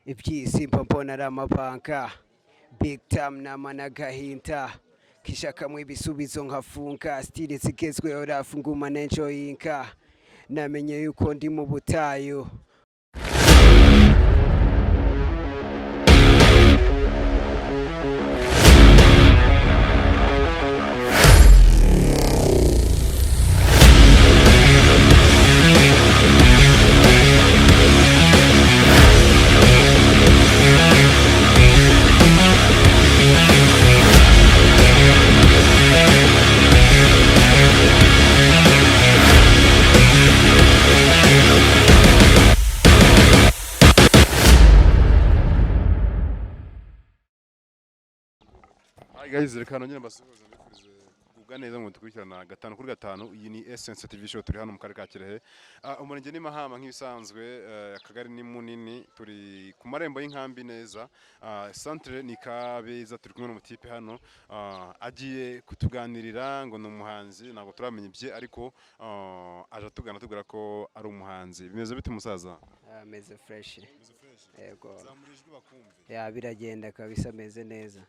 Iby'isi mba mbona ari amabanga. Big time nama n'agahinda kishakamwe ibisubizo nkafunga style zigezweho, rafu nguma nenjoyinga. Namenye yuko ndi mu butayu. Hi guys, reka nongere mbasuhuze, mbifurize kugubwa neza ngo dukurikirana gatanu kuri gatanu. Iyi ni Essence TV Show, turi hano mu karere ka Kirehe. Umurenge ni Mahama nk'ibisanzwe, akagari ni Munini, turi ku marembo y'inkambi neza. Centre ni Kabeza, turi kumwe n'umutipe hano. Agiye kutuganirira ngo ni umuhanzi, ntabwo turamenya ibye ariko aje atugana atubwira ko ari umuhanzi. Bimeze bite, musaza? Ameze fresh. Yego. Zamura ijwi bakumve. Ya, biragenda kabisa, ameze neza,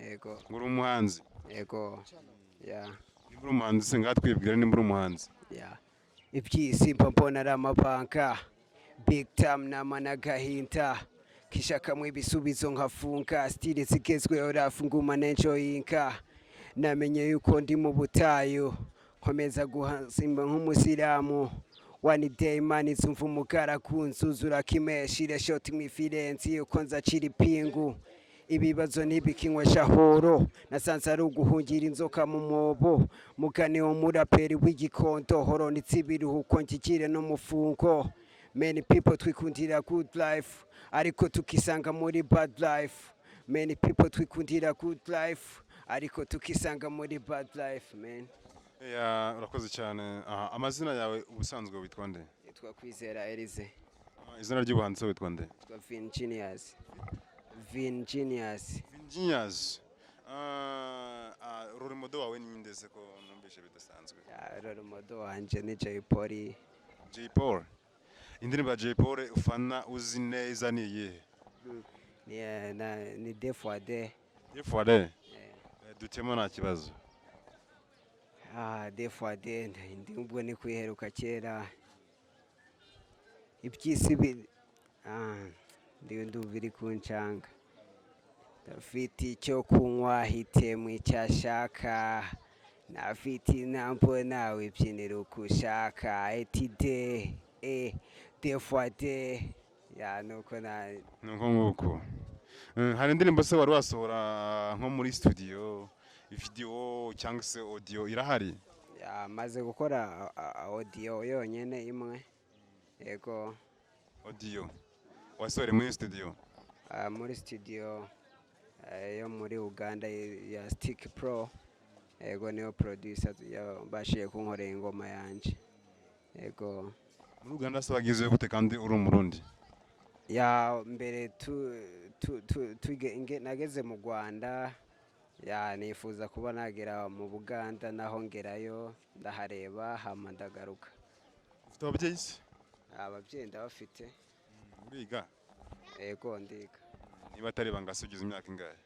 yego. Ngo uri umuhanzi? Yego, ya. Nimba uri umuhanzi se, ngaha twibwira nimba uri umuhanzi. Ya, iby'isi mba mbona ari amabanga. Big time nama n'agahinda kishakamwe ibisubizo nkafunga style zigezweho, rafu nguma nenjoyinga. Namenye yuko ndi mu butayu, nkomeza guhasimba nk'umusilamu. One day man izumva umugaragu nzuzura kimeshire shoti mwifirensi uko nzacira ipingu. Ibibazo ntibikinywesha horo, nasanze ari uguhungira inzoka mu mwobo. Mugani w'umuraperi w'Igikondo horo n'itsibiruhuko ngigire n'umufungo. Many people twikundira good life ariko tukisanga muri bad life. Many people twikundira good life ariko tukisanga muri bad life, man. Ya, urakoze cyane. Amazina yawe ubusanzwe witwa nde? Yitwa Kwizera Elize. Izina ry'ubuhanzi se witwa nde? Yitwa Vin Genius, Vin Genius. Genius. Role model wawe ni nde se, ko numvise bidasanzwe? Ya, role model wanje ni Jay Polly. Jay Paul. Indirimbo ya Jay Paul ufana uzi neza ni iyihe? Ni deux fois deux. Yefware. Dutemo nta kibazo. Ah, deux fois deux ndi ubwo ni kwiheruka kera. Iby'isi bi ndi ndumva iri kuncanga. Ndafite icyo kunywa, hitemo icyo ashaka. Nafite intambo, nawe byinira uko ushaka. Etide e deux fois deux, ya, nuko na. Nuko nguko. Hari indirimbo se wari wasohora nko muri studio, video cyangwa se audio irahari? Maze gukora audio yonyine imwe, yego. Audio wasohore muri studio? Muri studio yo muri Uganda ya Stick Pro, yego, niyo producer yabashije kunkorera ingoma yanje, yego. Muri Uganda se wagizeyo gute kandi uri Umurundi? Ya, mbere nageze mu Rwanda, ya, nifuza kuba nagera mu Buganda, naho ngerayo ndahareba, hama ndagaruka. Ufite ababyeyi se? Ababyeyi ndabafite. Uriga? Yego, ndiga. Niba atari ibanga se, ugize imyaka ingahe?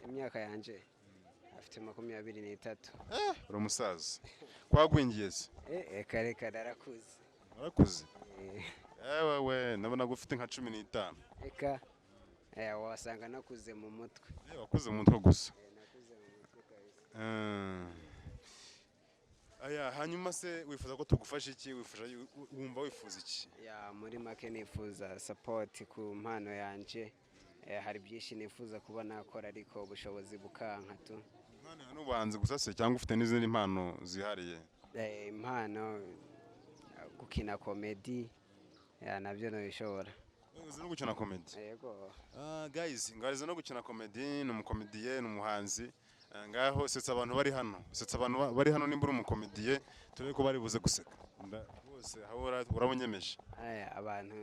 Imyaka yanje afite 23. Uri umusaza, kwagwingiye se? Reka reka, narakuze. Warakuze? Eh. Ewe we, ndabona ufite nka 15. Reka, wasanga nakuze mu mutwe. Wakuze mu mutwe gusa. Nakuze mu mutwe kabisa. Aya, hanyuma se wifuza ko tugufasha iki? Wifuza, wumva wifuza iki? Ya, muri make nifuza support ku mpano yanje. Hari byinshi nifuza kuba nakora ariko ubushobozi bukanka tu. Impano yawe n'ubuhanzi gusa se cyangwa ufite n'izindi mpano zihariye? Impano gukina comedy, ya, nabyo nabishobora. Uzi no gukina comedy? Yego. Guys, ngariza no gukina comedy, ni umukomediye, ni umuhanzi. Ngaho setsa abantu bari hano, setsa abantu bari hano. Nimba uri umukomediye, turebe ko bari buze guseka. Bose aho urabonyemeje. Aya, abantu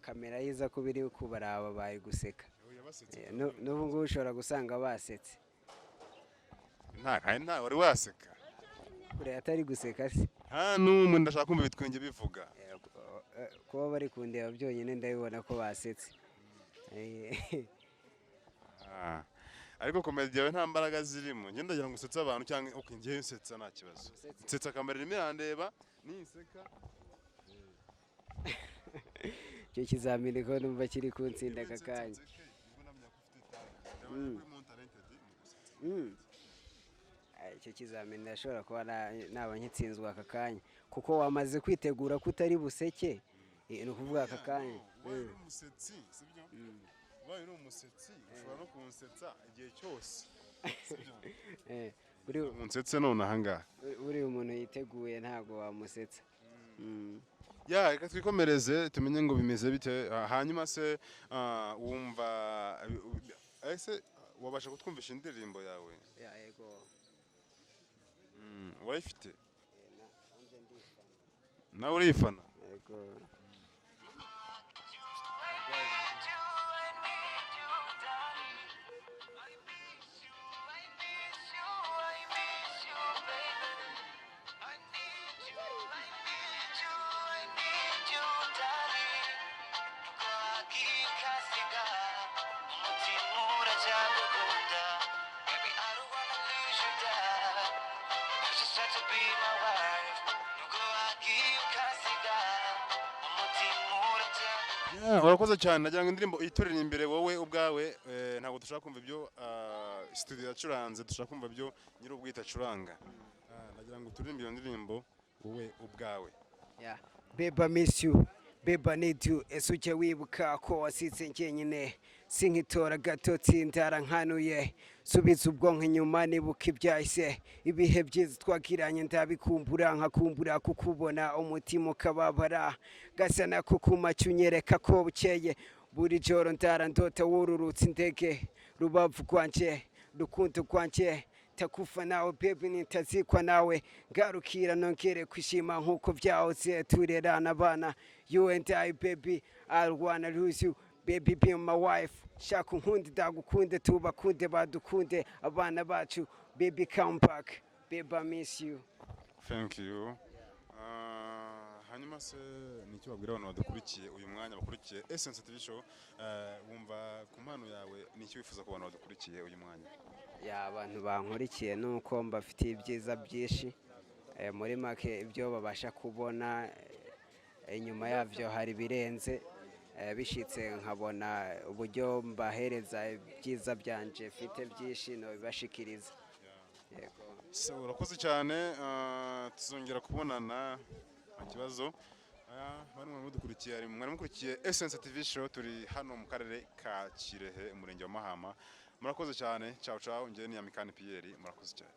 kamera yiza kuba iri kubaraba bari guseka. N'ubu ngubu ushobora gusanga basetse. Nta kandi nta wari waseka. Kure atari guseka se? Nta n'umwe, ndashaka kumva ibitwenge bivuga. Kuba bari kundeba byonyine ndabibona ko basetse. Ah. Ariko comedy yawe nta mbaraga zirimo. Njye ndagira ngo usetse abantu cyangwa, okay, njyewe nsetsa nta kibazo. Usetse. Nsetsa, kamera irimo irandeba, ninseka. Icyo kizamini ko numva kiri kuntsinda aka Nsetse, kanya. nseke, nibwo namenya ko ufite talent. Ndabona ko uri more talented mu gusetsa. Icyo kizamini ndashobora kuba naba nkitsinzwe aka kanya, kuko wamaze kwitegura ko utari buseke. Ni ukuvuga aka kanya. Ubaye uri umusetsi, sibyo? Ubaye uri umusetsi ushobora no kunsetsa igihe cyose, sibyo? Unsetse none ahangaha. Buriya umuntu yiteguye ntabwo wamusetsa. Ya, reka twikomereze tumenye ngo bimeze bite. Hanyuma se wumva ese wabasha kutwumvisha indirimbo yawe? Ya, yego. Urayifite nawe, urifana? Yego. Yeah, urakoze cyane. Nagira ngo indirimbo iturire imbere wowe ubwawe. Ntabwo dushaka kumva ibyo studio yacuranze, dushaka kumva ibyo nyir'ubwite acuranga. Nagira ngo turirimbe iyo ndirimbo wowe ubwawe. Yeah. Babe, I miss you. Babe, I need you. Ese ujya wibuka ko wasize njyenyine? Sinkitora agatotsi, ndara nkanuye. Subiza ubwonko inyuma nibuka ibyahise. Ibihe byiza twagiranye ndabikumbura, nkakumbura kukubona, umutima ukababara. Gasa nako kumacyo unyereka ko bukeye. Buri joro ndara ndota wururutse indege. Rubavu rwanje, rukundo rwanje, takufa nawe baby, nitazikwa nawe. Ngarukira nongere kwishima nkuko byahoze, turerana abana. You and I, baby, I don't wanna lose you. Baby, be my wife. Shaka unkunde, ndagukunde, tubakunde, badukunde abana bacu. Baby, come back. Baby, I miss you. Thank you. Hanyuma se nicyo babwira abantu badukurikiye uyu mwanya, bakurikiye Essence TV Show? Wumva ku mpano yawe nicyo wifuza ku bantu badukurikiye uyu mwanya? Ya, abantu bankurikiye nuko mbafitiye ibyiza byinshi. Muri make ibyo babasha kubona, inyuma yabyo hari ibirenze. Bishitse nkabona uburyo mbahereza ibyiza byanje mfite byinshi, nobibashikiriza. Yego. So, urakoze cyane. Tuzongera kubonana nta kibazo. Bari mwari mudukurikiye, ari mwari mukurikiye Essence TV Show, turi hano mu karere ka Kirehe, umurenge wa Mahama. Murakoze cyane, ciao ciao. Njye ni Amikani Pierre, murakoze cyane.